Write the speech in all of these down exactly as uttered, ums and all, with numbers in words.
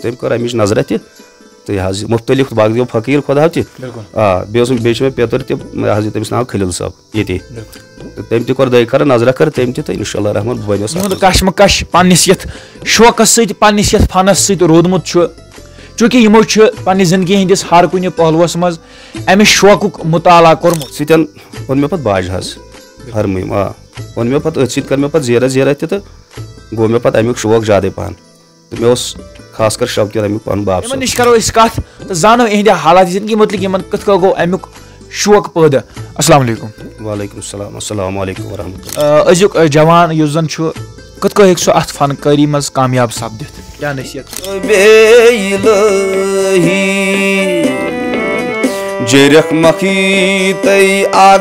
تٔمۍ کٔر اَمِچ نظرہ تہِ۔ تہٕ یہِ حظ یہِ مُختٔلِف باقٕے فقیٖر خۄدا تہِ۔ بِلکُل۔ آ، بیٚیہِ اوسُم، بیٚیہِ چھُ مےٚ پیٚتٕر تہِ، یہِ حظ یہِ تٔمِس ناو خلیٖل صٲب ییٚتی۔ بِلکُل۔ تہٕ تٔمۍ تہِ کوٚر دۄیہِ خٲرٕ نظرہ کٔر تٔمۍ تہِ، تہٕ اِنشاء اللہ الرحمن بہٕ بَنیوس اَتھ یِہُنٛد منٛز۔ کشمکش پننِس یتھ شوقس سۭتۍ، پننِس یتھ فنس سۭتۍ روٗدمُت چھُ، چونکہ یِمو چھُ پننہِ زندگی ہٕنٛدِس ہر کُنہِ پہلوس منٛز امہِ شوقُک مطالعہ کوٚرمُت۔ سۭتۍ اوٚن مےٚ پتہٕ باجہِ حظ، ہرمہٕ یِم، آ، اوٚن مےٚ پتہٕ أتھۍ سۭتۍ کٔر مےٚ پتہٕ زیٖرتھ زیٖرتھ تہِ، تہٕ گوٚو مےٚ پتہٕ امیُک شوق زیادَے پہن۔ تہٕ مےٚ اوس خاص کر شوقیٖن امیُک پنُن باب یِمن صٲب۔ نِش کرو أسۍ کتھ تہٕ زانو یِہنٛدِ حالات زندگی متعلق، یِمن کِتھ کٔنۍ گوٚو امیُک شوق پٲدٕ۔ السلام علیکم۔ وعلیکم السلام، السلام علیکم ورحمۃ اللہ۔ آ، أزیُک، آ، جوان یُس زن چھُ، کِتھ کٔنۍ ہیٚکہِ سُہ اتھ فنکٲری منٛز کامیاب سپدِتھ؟ کیٛاہ نصیحت؟ بے الہی، جرخ مکھی تئی آگ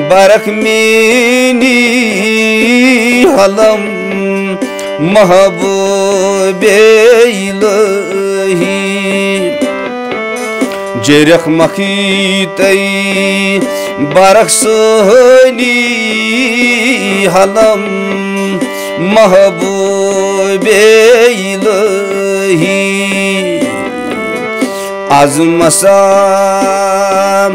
برخ مینی حلم محبوب الہی۔ جرخ مکھی تئی برخ سہنی حلم محبوب الہی۔ از مسا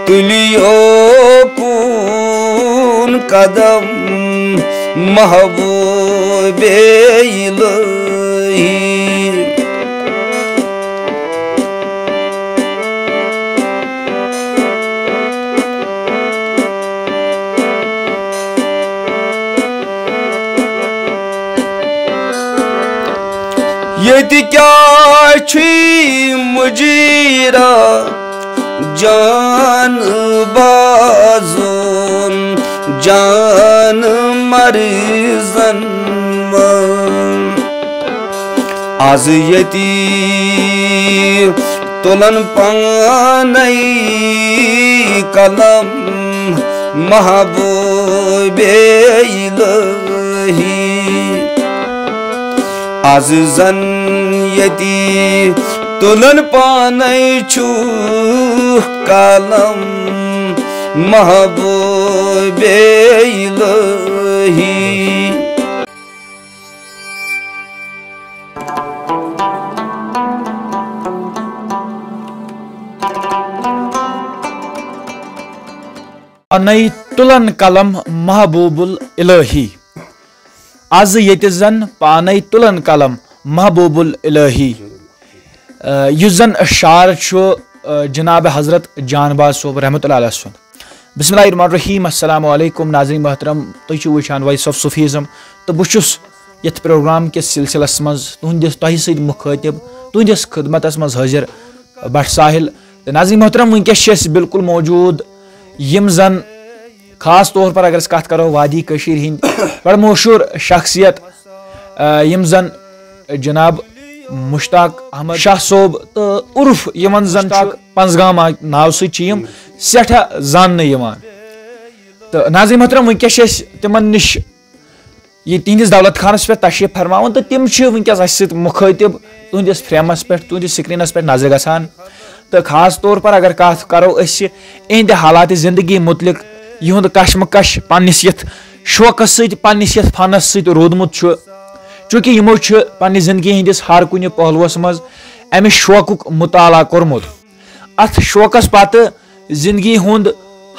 تُلیو کُن قدم محبوب الہی۔ ییٚتہِ کیٛاہ چھُے مُجیٖرا جان بازُن، جان مرزن وَن۔ از ییٚتی تُلن پانے قلم محبوب الہی۔ از زن ییٚتی تُلن پانے چھُ قلم محبوب الہی۔ پانے تُلن قلم محبوب الہی۔ از ییٚتہِ زن پانے تُلن قلم محبوب الہی۔ آ، یُس زن شعر چھُ، آ، جناب حضرت جان باز صٲب رحمت اللہ علیہ سُنٛد۔ بسم اللہ الرحمن الرحیم۔ السلام علیکم ناظرین محترم، تُہۍ چھِو وٕچھان Voice of Sufism تہٕ بہٕ چھُس یتھ پروگرام کِس سلسلس منٛز تُہنٛدِس، تۄہہِ سۭتۍ مُخٲطب، تُہنٛدِس خدمتس منٛز حٲضِر بٹ ساحل۔ تہٕ ناظرین محترم، وٕنکیٚس چھِ أسۍ بالکل موجود یِم زن خاص طور پر اگر أسۍ کتھ کرو وادی کٔشیٖرِ ہٕنٛدۍ بڑٕ مشہوٗر شخصیت، آ، یِم زن جناب مشتاق احمد شاہ صٲب تہٕ عرف یِمن زن چھُ پنٛزگام ناو سۭتۍ چھِ یِم سٮ۪ٹھاہ زاننہٕ یِوان۔ تہٕ ناظرین محترم، وٕنکیٚس چھِ أسۍ تِمن نِش یہِ تِہنٛدِس دولت خانس پٮ۪ٹھ تشریف فرماوان تہٕ تِم چھِ وٕنکیٚس اَسہِ سۭتۍ مُخٲطب تُہنٛدِس فریمس پٮ۪ٹھ، تُہنٛدِس سکرینس پٮ۪ٹھ نظرِ گژھان۔ تہٕ خاص طور پر اگر کتھ کرو أسۍ یِہنٛدِ حالاتِ زندگی متعلق، یِہُنٛد کشمکش پننِس یتھ شوقس سۭتۍ، پننِس یتھ فنس سۭتۍ روٗدمُت چھُ، چونکہ یِمو چھُ پننہِ زندگی ہٕنٛدِس ہر کُنہِ پہلوس منٛز امہِ شوقُک مطالعہ کوٚرمُت۔ اتھ شوقس پتہٕ زندگی ہُنٛد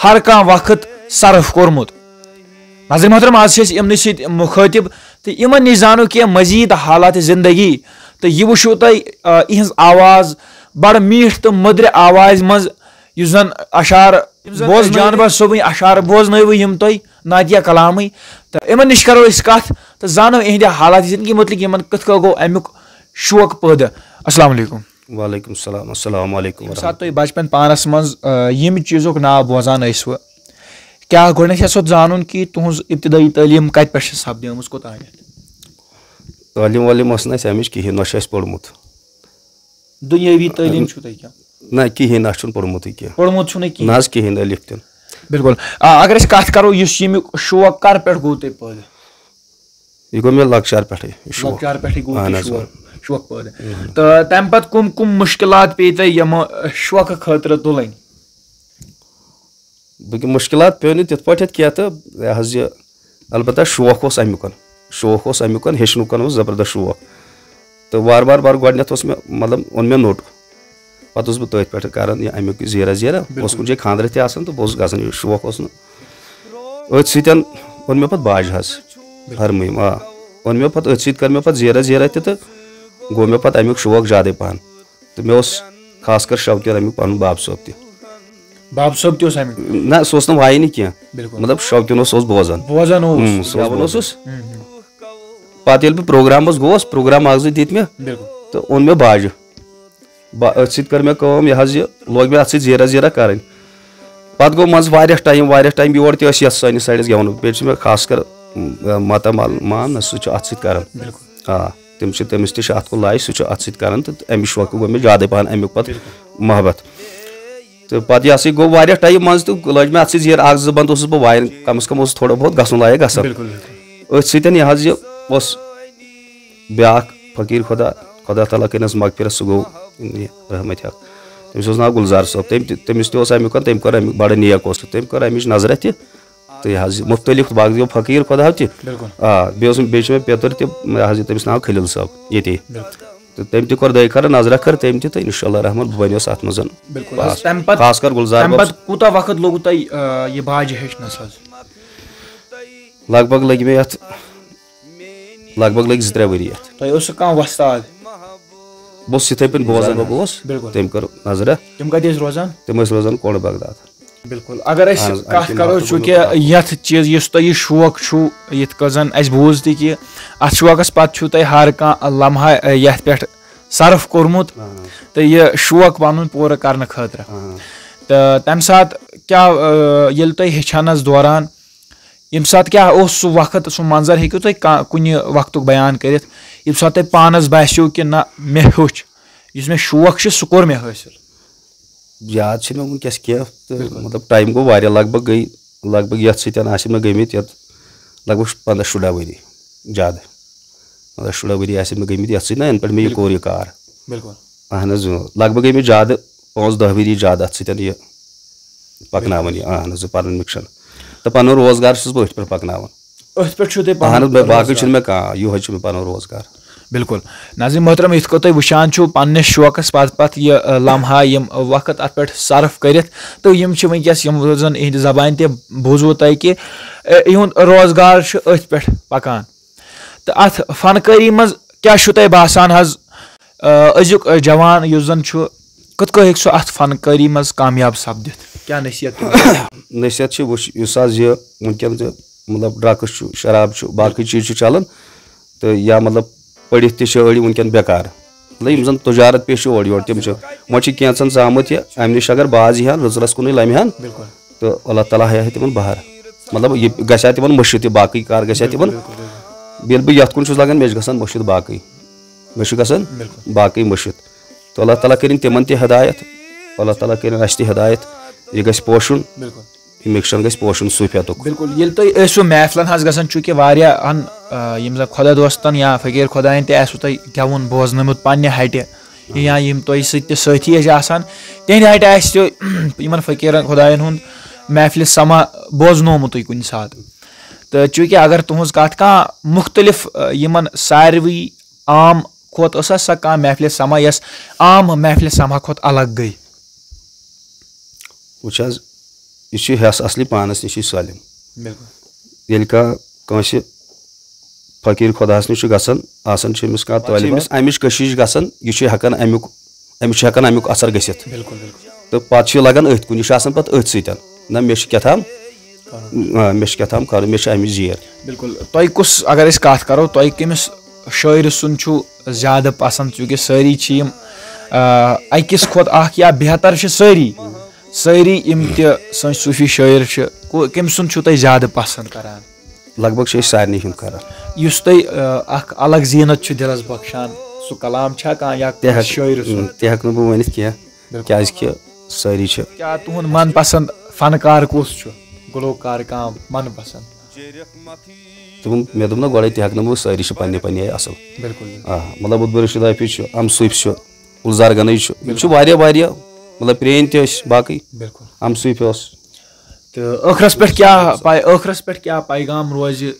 ہر کانٛہہ وقت صرف کوٚرمُت۔ ناظرین محترم، آز چھِ أسۍ یِمنٕے سۭتۍ مُخٲطب تہٕ یِمن نِش زانو کینٛہہ مزید حالات زندگی تہٕ یہِ وٕچھِو تُہۍ، آ، یِہٕنٛز آواز بڑٕ میٖٹھ تہٕ مٔدرِ آوازِ منٛز، یُس زن اشعار یِم زن بوزنٲوِو۔ جان باز صٲبٕنۍ اشعار بوزنٲوِو یِم تُہۍ نعتیہ کلامٕے، تہٕ یِمن نِش کرو أسۍ کتھ تہٕ زانو یِہنٛدِ حالات زندگی متعلق، یِمن کِتھ کٔنۍ گوٚو امیُک شوق پٲدٕ۔ السلام علیکم۔ وعلیکم السلام، السلام علیکم ییٚمہِ ساتہٕ ورحمۃ تُہۍ بچپن پانس منٛز، آ، ییٚمہِ چیٖزُک ناو بوزان ٲسوٕ، کیٛاہ گۄڈٕنیتھ یژھو زانُن کہِ تُہنٛز ابتدٲیی تعلیٖم کتہِ پٮ۪ٹھ چھِ سپدیمٕژ، کوٚتام؟ اللہ۔ تعلیٖم وعلیٖم ٲس نہٕ اَسہِ اَمِچ کِہیٖنۍ، نہ چھُ اَسہِ پوٚرمُت۔ دُنیٲوی تعلیٖم چھُو تۄہہِ کینٛہہ؟ نہ، کِہیٖنۍ نہ چھُنہٕ پوٚرمُتٕے کینٛہہ۔ پوٚرمُت چھُو نہٕ کِہیٖنۍ؟ نہ حظ، کِہیٖنۍ، الف تہِ نہٕ۔ بِلکُل۔ آ، اگر أسۍ کتھ کرو، یُس ییٚمیُک شوق کر پٮ۪ٹھ گوٚو تۄہہِ پٲدٕ؟ یہِ گوٚو مےٚ لۄکچار پٮ۪ٹھٕے، یہِ شوق۔ لۄکچار پٮ۪ٹھٕے گوٚو اہن تۄہہِ حظ، شوق، اہن۔ شوق پٲدٕ۔ اہن۔ تہٕ تَمہِ پتہٕ کُم کُم مُشکِلات پیٚیہِ تۄہہِ یِمہٕ شوقہٕ خٲطرٕ تُلٕنۍ؟ بہٕ کہِ مُشکِلات پیٚو نہٕ تِتھ پٲٹھۍ یَتھ کینٛہہ تہٕ یہِ حظ یہِ، البتہ شوق اوس اَمیُکَن، شوق اوس اَمیُکَن، ہیٚچھنُکَن اوس زبردست شوق۔ تہٕ وارٕ وارٕ وارٕ گۄڈٕنٮ۪تھ اوس مےٚ، مطلب، اوٚن مےٚ نوٚٹ۔ پَتہٕ اوسُس بہٕ تٔتھۍ پٮ۪ٹھ کَران یہِ اَمیُک زیٖرا زیٖرا۔ اوس کُنہِ جایہِ خانٛدرٕ تہِ آسان تہٕ بہٕ اوسُس گژھان یہِ شوق اوس نہٕ۔ أتھۍ سۭتۍ اوٚن مےٚ پَتہٕ باجہِ حظ ہرمٲیِم، آ۔ اوٚن مےٚ پَتہٕ أتھۍ سۭتۍ کٔر مےٚ پَتہٕ زیٖرا زیٖرا تہِ تہٕ گوٚو مےٚ پَتہٕ اَمیُک شوق زیادَے پَہَن۔ تہٕ مےٚ اوس خاص کر شوقیٖن اَمیُک پَنُن باب صٲب تہِ۔ باب صٲب تہِ اوس اَمیُک۔ نہ، سُہ اوس نہٕ وایہِ نہٕ کینٛہہ۔ بِلکُل۔ مطلب، شوقیٖن اوس، سُہ اوس بوزان۔ بوزان اوس۔ ہُم، سُہ اوس گٮ۪وَن بوزان۔ اوسُس۔ ہُم، ہُم۔ پَتہٕ ییٚلہِ بہٕ پروگرام اوس گوس، پروگرام اکھ زٕ دِتۍ مےٚ۔ بِلکُل۔ تہٕ اوٚن مےٚ باجہِ۔ با أتھۍ سۭتۍ کٔر مےٚ کٲم، یہِ حظ یہِ لوگ مےٚ اَتھ سۭتۍ زیٖرا زیٖرا کَرٕنۍ۔ پَتہٕ گوٚو منٛزٕ واریاہ ٹایم، واریاہ ٹایم یور تہِ ٲسۍ یَتھ سٲنِس سایڈَس گٮ۪وَن۔ بیٚیہِ چھِ مےٚ خاص کر، م، ماتامال مان، سُہ چھُ اَتھ سۭتۍ کَران۔ بِلکُل۔ آ، تِم چھِ، تٔمِس تہِ چھِ اَتھ کُن لایِک، سُہ چھُ اَتھ سۭتۍ کَران تہٕ اَمہِ شوقہٕ گوٚو مےٚ زیادَے پَہَن اَمیُک پَتہٕ محبت۔ تہٕ پَتہٕ یہِ ہسا یہِ گوٚو واریاہ ٹایم منٛزٕ تہٕ لٲج مےٚ اَتھ سۭتۍ زیٖر اَکھ زٕ بنٛد اوسُس بہٕ وایان، کَم از کَم اوسُس تھوڑا بہت گژھُن لایق گژھان۔ بِلکُل، بِلکُل۔ أتھۍ سۭتۍ یہِ حظ یہِ اوس بیٛاکھ فقیٖر خۄدا، خۄدا تعالیٰ کٔرِنَس مغفرت، سُہ گوٚو یہِ رحمت حق۔ تٔمِس اوس ناو گُلزار صٲب۔ تٔمۍ تہِ، تٔمِس تہِ اوس اَمیُک، تٔمۍ کٔر اَمیُک، بَڑٕ نیک اوس سُہ، تٔمۍ کٔر اَمِچ نظرہ تہِ۔ تہٕ یہِ حظ یہِ مُختٔلِف باقٕے گوٚو فقیٖر خۄدا تہِ۔ بِلکُل۔ آ، بیٚیہِ اوس، بیٚیہِ چھُ مےٚ پیٚتٕر تہِ، یہِ حظ یہِ تٔمِس ناو خلیٖل صٲب ییٚتی۔ بِلکُل۔ تہٕ تٔمۍ تہِ کوٚر دۄیہِ خٲرٕ نظرہ کٔر تٔمۍ تہِ، تہٕ اِنشاء اللہ رحمان بہٕ بَنیوس اَتھ منٛز بِلکُل حظ۔ پاس۔ تَمہِ پَتہٕ، خاص کر گُلزار تَمہِ بَب۔ پَتہٕ کوٗتاہ وقت لوٚگوٕ تۄہہِ، آ، یہِ باجہِ ہیٚچھنَس حظ؟ لگ بگ لٔگۍ مےٚ یَتھ، لگ بگ لٔگۍ زٕ ترٛےٚ ؤری یَتھ۔ تۄہہِ اوسوٕ کانٛہہ وۄستاد؟ بہٕ اوسُس یِتھَے پٲٹھۍ بوزان، بہٕ اوسُس، بِلکُل۔ تٔمۍ کٔر نظرہ۔ تِم کَتہِ ٲسۍ روزان؟ تِم ٲسۍ روزان کۄنٛڈ بغداد۔ بِلکُل۔ اگر أسۍ اہن حظ، کَتھ اَمہِ کِنۍ کَرو، وقتہٕ چوٗنٛکہِ گوٚو مےٚ پَتہ۔ یَتھ چیٖز، یُس تۄہہِ یہِ شوق چھُو، یِتھ کٔنۍ زَن اَسہِ بوٗز تہِ کہِ اَتھ شوقَس پَتہٕ چھُو تۄہہِ ہر کانٛہہ لمحہ، اَ، یَتھ پٮ۪ٹھ صرف کوٚرمُت اہن حظ۔ تہٕ یہِ شوق پَنُن پوٗرٕ کَرنہٕ خٲطرٕ۔ اہن حظ۔ تہٕ تَمہِ ساتہٕ کیٛاہ، اَ، ییٚلہِ تۄہہِ ہیٚچھنَس دوران، ییٚمہِ ساتہٕ کیٛاہ اوس سُہ وقت، سُہ منظر ہیٚکِو تُہۍ کا-، کُنہِ وقتُک بیان کٔرِتھ، ییٚمہِ ساتہٕ تۄہہِ پانَس باسیو کہِ نہ، مےٚ ہیوٚچھ، یُس مےٚ شوق چھُ، سُہ کوٚر مےٚ حٲصِل؟ یاد چھِنہٕ وٕنکیٚس کینٛہہ تہٕ بِلکُل۔ مطلب ٹایم گوٚو واریاہ، لگ بگ گٔے، لگ بگ یَتھ سۭتۍ آسہِ مےٚ گٔمٕتۍ یَتھ لگ بگ پنٛداہ شُراہ ؤری زیادٕ۔ پنٛداہ شُراہ ؤری آسہِ مےٚ گٔمٕتۍ یَتھ سۭتۍ نہ، یَنہٕ پٮ۪ٹھ مےٚ یہِ بِلکُل۔ کوٚر یہِ کار۔ بِلکُل۔ اہن حظ، اۭں۔ لگ بگ گٔے مےٚ زیادٕ پانٛژھ دَہ ؤری زیادٕ اَتھ سۭتۍ یہِ پَکناوان یہِ، اہن حظ، پَنُن مِشن۔ تہٕ پَنُن روزگار چھُس بہٕ أتھۍ پٮ۪ٹھ پَکناوان۔ أتھۍ پٮ۪ٹھ چھُو تُہۍ پَنُن اہن حظ، بہٕ، باقٕے روزگار؟ چھُنہٕ مےٚ کانٛہہ، یِہوٚے چھُ مےٚ پَنُن روزگار۔ بِلکُل۔ ناظرین محترم، یِتھ کٔنۍ تُہۍ وٕچھان چھِو، پننِس شوقس پتہٕ پتہٕ یہِ، ٲ، لمحہ، یِم وقت اتھ پٮ۪ٹھ صرف کٔرِتھ، تہٕ یِم چھِ وٕنکیٚس، یِم زن اِہِنٛدِ زبانہِ تہِ بوٗزوٕ تۄہہِ کہِ، ٲ، یِہُنٛد روزگار چھُ أتھۍ پٮ۪ٹھ پکان۔ تہٕ اتھ فنکٲری منٛز کیٛاہ چھُو تۄہہِ باسان حظ، ٲ، أزیُک، ٲ، جوان یُس زن چھُ، کِتھ کٔنۍ ہیٚکہِ سُہ اتھ فنکٲری منٛز کامیاب سپدِتھ؟ کیٛاہ نصیحت دِمو؟ نصیحت چھِ وٕچھ، یُس حظ یہِ وٕنکیٚن تہِ، مطلب، ڈرگس چھُ، شراب چھُ، باقٕے چیٖز چھِ چلان، تہٕ یا، مطلب، پٔرِتھ تہِ چھِ أڑۍ وٕنکیٚن بیکار۔ مطلب، یِم زَن تجارت پیشہٕ چھِ اورٕ یورٕ، تِم چھِ، وۄنۍ چھِ کینٛژَن زامٕتۍ یہِ اَمہِ نِش اگر باز یی ہَن، رٕژ رَژھ کُنُے لَمہِ ہَن، بِلکُل۔ تہٕ اللہ تعالیٰ ہاوِ ہا تِمَن بہر۔ مطلب، یہِ گژھِ ہا تِمَن مٔشِتھ، یہِ باقٕے کار گژھِ ہا تِمَن۔ بِلکُل، بِلکُل، بِلکُل۔ ییٚلہِ بہٕ یَتھ کُن چھُس لَگان، مےٚ چھِ گژھان مٔشِتھ باقٕے۔ مےٚ چھُ گژھان بِلکُل۔ باقٕے مٔشِتھ۔ تہٕ اللہ تعالیٰ کٔرِنۍ تِمَن تہِ ہدایت، اللہ تعالیٰ کٔرِنۍ اَسہِ تہِ ہدایت۔ یہِ گژھِ پوشُن۔ بِلکُل۔ یہِ مِشن گژھِ پوشُن صوٗفیتُک۔ بِلکُل، ییٚلہِ تُہۍ ٲسِو محفلن حظ گژھان، چوٗنٛکہِ واریاہن، آ، یِم زن خۄدا دوستن یا فقیٖر خۄداین تہِ آسِوٕ تۄہہِ گٮ۪وُن بوزنومُت پننہِ ہٹہِ، یا یِم تۄہہِ سۭتۍ تہِ سٲتھی ٲسۍ آسان، تِہنٛدِ ہٹہِ آسہِ تہِ یِمن فقیٖرن خۄداین ہُنٛد محفلہِ سما بوزنومُتٕے کُنہِ ساتہٕ۔ تہٕ چوٗنٛکہِ اگر تُہنٛز کتھ کانٛہہ مُختلف، آ، یِمن ساروٕے عام کھۄتہٕ ٲسا سۄ کانٛہہ محفلہِ سما یۄس عام محفلہِ سما کھۄتہٕ الگ گٔے؟ وٕچھ حظ، یہِ چھُ ہٮ۪س اصلی پانس نِشی سٲلِم۔ بِلکُل۔ ییٚلہِ کانٛہہ کٲنٛسہِ فقیٖر خۄداہس نِش چھُ گژھان، آسان چھُ أمِس کانٛہہ پتہٕ چھِ طٲلب أمِس علم۔ اَمِچ کٔشِش گژھان، یہِ چھُ ہٮ۪کان اَمیُک، أمِس چھُ ہٮ۪کان اَمیُک اثر گٔژھِتھ۔ بِلکُل، بِلکُل۔ تہٕ پتہٕ چھُ یہِ لگان أتھۍ کُن، یہِ چھُ آسان پتہٕ أتھۍ سۭتۍ۔ نہ، مےٚ چھُ کیٛاہ تام، کرُن۔ آ، مےٚ چھُ کیٛاہ تام کرُن، مےٚ چھُ اَمِچ زیٖر۔ بِلکُل۔ تۄہہِ کُس، اگر أسۍ کتھ کرو، تۄہہِ کٔمِس شٲعرٕ سُنٛد چھُو زیادٕ پسنٛد؟ چوٗنٛکہِ سٲری چھِ یِم، آ، أکِس کھۄتہٕ اکھ یا بہتر چھِ سٲری، سٲری یِم تہِ سٲنۍ صوٗفی شٲعر چھِ، کو-، کٔمۍ سُنٛد چھُو تۄہہِ زیادٕ پسنٛد کران؟ لگ بگ چھِ أسۍ سارنٕے ہُنٛد کران۔ یُس تۄہہِ، آ، اکھ الگ زیٖنت چھُ دِلس بخشان، سُہ کلام چھا کانٛہہ یا تہِ کٲنٛسہِ ہٮ۪کہٕ، شٲعرٕ سُنٛد؟ تہِ ہٮ۪کہٕ نہٕ بہٕ ؤنِتھ کینٛہہ، بِلکُل۔ کیٛازِ کہِ سٲری چھِ۔ کیٛاہ تُہُنٛد من پسنٛد فنکار کُس چھُ؟ گُلوکار کانٛہہ من پسنٛد؟ تِمن، مےٚ دوٚپ نہ گۄڈے، تہِ ہٮ۪کہٕ نہٕ بہٕ، سٲری چھِ پننہِ پننہِ آیہِ اصل۔ بِلکُل، بِلکُل۔ آ، مطلب، عبدالرشید حافظ چھُ، ام صوٗفۍ چھُ، گُلزار گنایی چھُ، یِم چھِ واریاہ واریاہ، مطلب، پرٛٲنۍ تہِ ٲسۍ باقٕے۔ بِلکُل۔ ام صوٗفۍ اوس۔ تہٕ ٲخرس پٮ۪ٹھ کیٛاہ پے-، ٲخرس پٮ۪ٹھ کیٛاہ پیغام روزِ،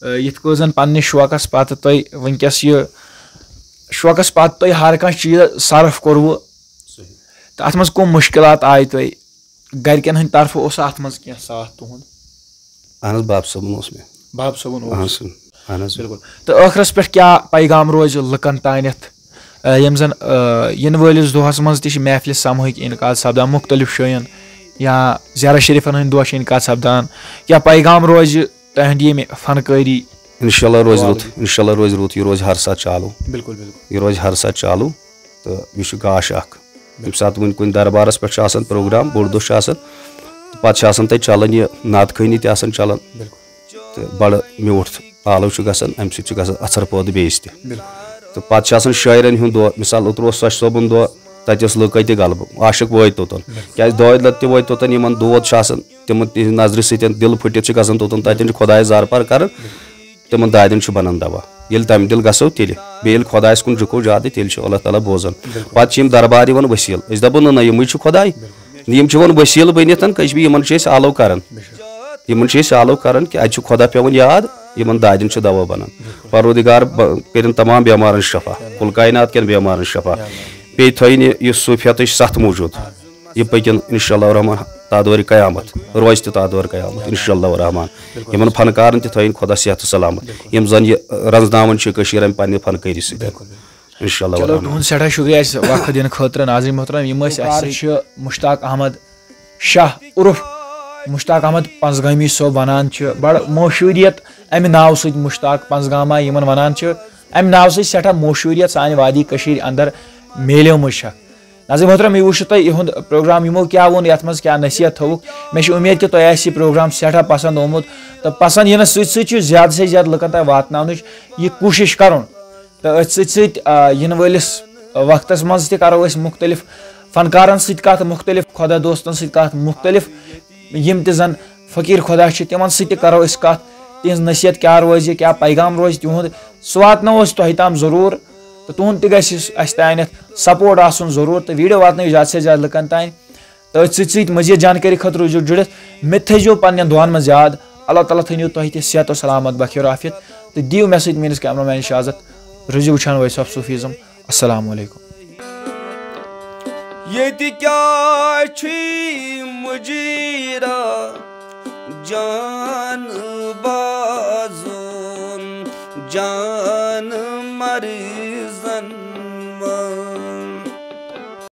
آ، یِتھ کٔنۍ زن پننِس شوقس پتہٕ تۄہہِ وٕنکیٚس یہِ شوقس پتہٕ تۄہہِ ہر کانٛہہ چیٖز صرف کوٚروٕ، تہٕ اتھ منٛز کٕم مُشکِلات آیہِ تۄہہِ؟ گرِکٮ۪ن ہٕنٛدِ طرفہٕ اوسا اتھ منٛز کینٛہہ ساتھ تُہُنٛد؟ اہن حظ، باب صٲبُن اوس مےٚ۔ باب صٲبُن اوس۔ اہن سا، اہن حظ۔ بِلکُل۔ تہٕ ٲخرس پٮ۪ٹھ کیٛاہ پیغام روزِ لُکن تانٮ۪تھ، آ، یِم زن، آ، یِنہٕ وٲلِس دۄہس منٛز تہِ چھِ محفلہِ سماحٕکۍ انعقاد سپدان مُختٔلِف جایَن، یا زیارت شریفن ہٕنٛدۍ دۄہ چھِ انعقاد سپدان، کیٛاہ پیغام روزِ تہنٛدِ ییٚمہِ فنکٲری؟ انشاءاللہ روزِ رُت، انشاءاللہ روزِ رُت، یہِ روزِ ہر ساتہٕ چالوٗ۔ بِلکُل، بِلکُل۔ یہِ روزِ ہر ساتہٕ چالوٗ۔ تہٕ یہِ چھُ گاش اکھ۔ ییٚمہِ ساتہٕ وۄنۍ کُنہِ دربارس پٮ۪ٹھ چھُ آسان پروگرام، بوٚڑ دۄہ چھُ آسان، تہٕ پتہٕ چھُ آسان تتہِ چلان یہِ نعت خوٲنی تہِ آسان چلان۔ بِلکُل۔ تہٕ بڑٕ میوٗٹھ آلو چھُ گژھان، امہِ سۭتۍ چھُ گژھان اژھر پٲدٕ بیٚیِس تہِ۔ بِلکُل۔ تہٕ پتہٕ چھُ آسان شٲعرن ہُنٛد دۄہ، مثال اوترٕ اوس سۄچھ صٲبُن دۄہ، تتہِ ٲس لُکے تہِ غلبہٕ، عاشق وٲتۍ توٚتن۔ بِلکُل۔ کیازِ دۄیہِ لٹہِ تہِ وٲتۍ توٚتن، یِمن دود چھُ آسان، تِمن تِہنٛزِ نظرِ سۭتۍ دِل پھُٹِتھ چھُ گژھان توٚتن، تتٮ۪ن چھُ خۄدایس زارٕ پار کران۔ تِمن دادٮ۪ن چھُ بنان دوا۔ ییٚلہِ تَمہِ دِل گژھو تیٚلہِ، بیٚیہِ ییٚلہِ خۄدایَس کُن جُکو زیادٕ، تیٚلہِ چھُ اللہ تعالیٰ بوزان۔ بِلکُل۔ پَتہٕ چھِ یِم دربار یِوان وسیٖلہٕ۔ أسۍ دَپو نہ، نہ، یِمٕے چھِ خۄداے۔ بِلکُل۔ یِم چھِ یِوان وسیٖلہٕ بٔنِتھ، کٔشیٖرِ یِمَن چھِ أسۍ آلو کران۔ بے شک۔ یِمَن چھِ أسۍ آلو کران کہِ اَتہِ چھُ خۄدا پٮ۪وان یاد، یِمَن دادٮ۪ن چھُ دوا بَنان۔ بِلکُل۔ پروردگار ب-، کٔرِن تمام بٮ۪مارَن شفا، کُل کاینات کٮ۪ن بٮ۪مارَن شفا۔ یا اللہ۔ بیٚیہِ تھٲیِن یہِ، یہِ صوٗفیتٕچ سَتھ موٗجوٗد۔ آمین۔ یہِ پٔکِن انشاءاللہ الرحمن تادورِ قیامت، روزِ تہِ تادورِ قیامت انشاءاللہ الرحمن۔ بِلکُل۔ یِمن فنکارن تہِ تھٲیِن خۄدا صحت و سلامت، بِلکُل۔ یِم زن یہِ رنزناوان چھِ کٔشیٖر ہٕنٛدِ پننہِ فنکٲری سۭتۍ۔ بِلکُل، بِلکُل۔ انشاءاللہ چلو، الرحمن۔ تُہُنٛد سٮ۪ٹھاہ شُکریہ اَسہِ وقت دِنہٕ خٲطرٕ۔ ناظریٖن محترم، یِم ٲسۍ اَسہِ، چھِ مشتاق احمد شاہ عرف مشتاق احمد پنٛزگٲمی صٲب وَنان چھِ، بڑٕ مشہوٗریت اَمہِ ناوٕ سۭتۍ مشتاق پنٛزگاما یِمن وَنان چھِ، اَمہِ ناوٕ سۭتۍ سٮ۪ٹھاہ مشہوٗریت سانہِ وادی کٔشیٖرِ اندر میلیمٕژ چھےٚ۔ ناظرین محترم، یہِ وٕچھِو تُہۍ یِہُنٛد پروگرام، یِمو کیٛاہ ووٚن، یَتھ منٛز کیٛاہ نصیحت تھٲوٕکھ۔ مےٚ چھِ اُمید کہِ تۄہہِ آسہِ یہِ پروگرام سٮ۪ٹھاہ پسنٛد آمُت، تہٕ پسنٛد یِنَس سۭتۍ سۭتۍ چھُ زیادٕ سے زیادٕ لُکن تام واتناونٕچ یہِ کوٗشِش کرُن۔ تہٕ أتھۍ سۭتۍ سۭتۍ، آ، یِنہٕ وٲلِس وقتس منٛز تہِ کرو أسۍ مُختٔلِف فنکارن سۭتۍ کتھ، مُختٔلِف خۄدا دوستن سۭتۍ کتھ، مُختٔلِف یِم تہِ زن فقیٖر خۄدا چھِ، تِمن سۭتۍ تہِ کرو أسۍ کتھ، تِہنٛز نصیحت کیٛاہ روزِ، کیٛاہ پیغام روزِ تِہُنٛد، سُہ واتناوو أسۍ تۄہہِ تام ضروٗر۔ تہٕ تُہُنٛد تہِ گژھِ اَسہِ تانٮ۪تھ سپورٹ آسُن ضروٗر، تہٕ ویٖڈیو واتنٲیِو زیادٕ سے زیادٕ لُکن تام۔ تہٕ أتھۍ سۭتۍ سۭتۍ مزید جانکٲری خٲطرٕ روٗزِو جُڑِتھ، مےٚ تہِ تھٲیزیو پننٮ۪ن دُعن منٛز یاد۔ اللہ تعالیٰ تھٲینو تۄہہِ تہِ صحت و سلامت، بخیر و عافیت، تہٕ دِیِو مےٚ سۭتۍ میٲنِس کیمرہ مین اجازت۔ روٗزِو وٕچھان ویس آف صوفیزم۔ السلام علیکم۔ ییٚتہِ کیٛاہ چھُے مُجیٖرا جان بازُن جان؟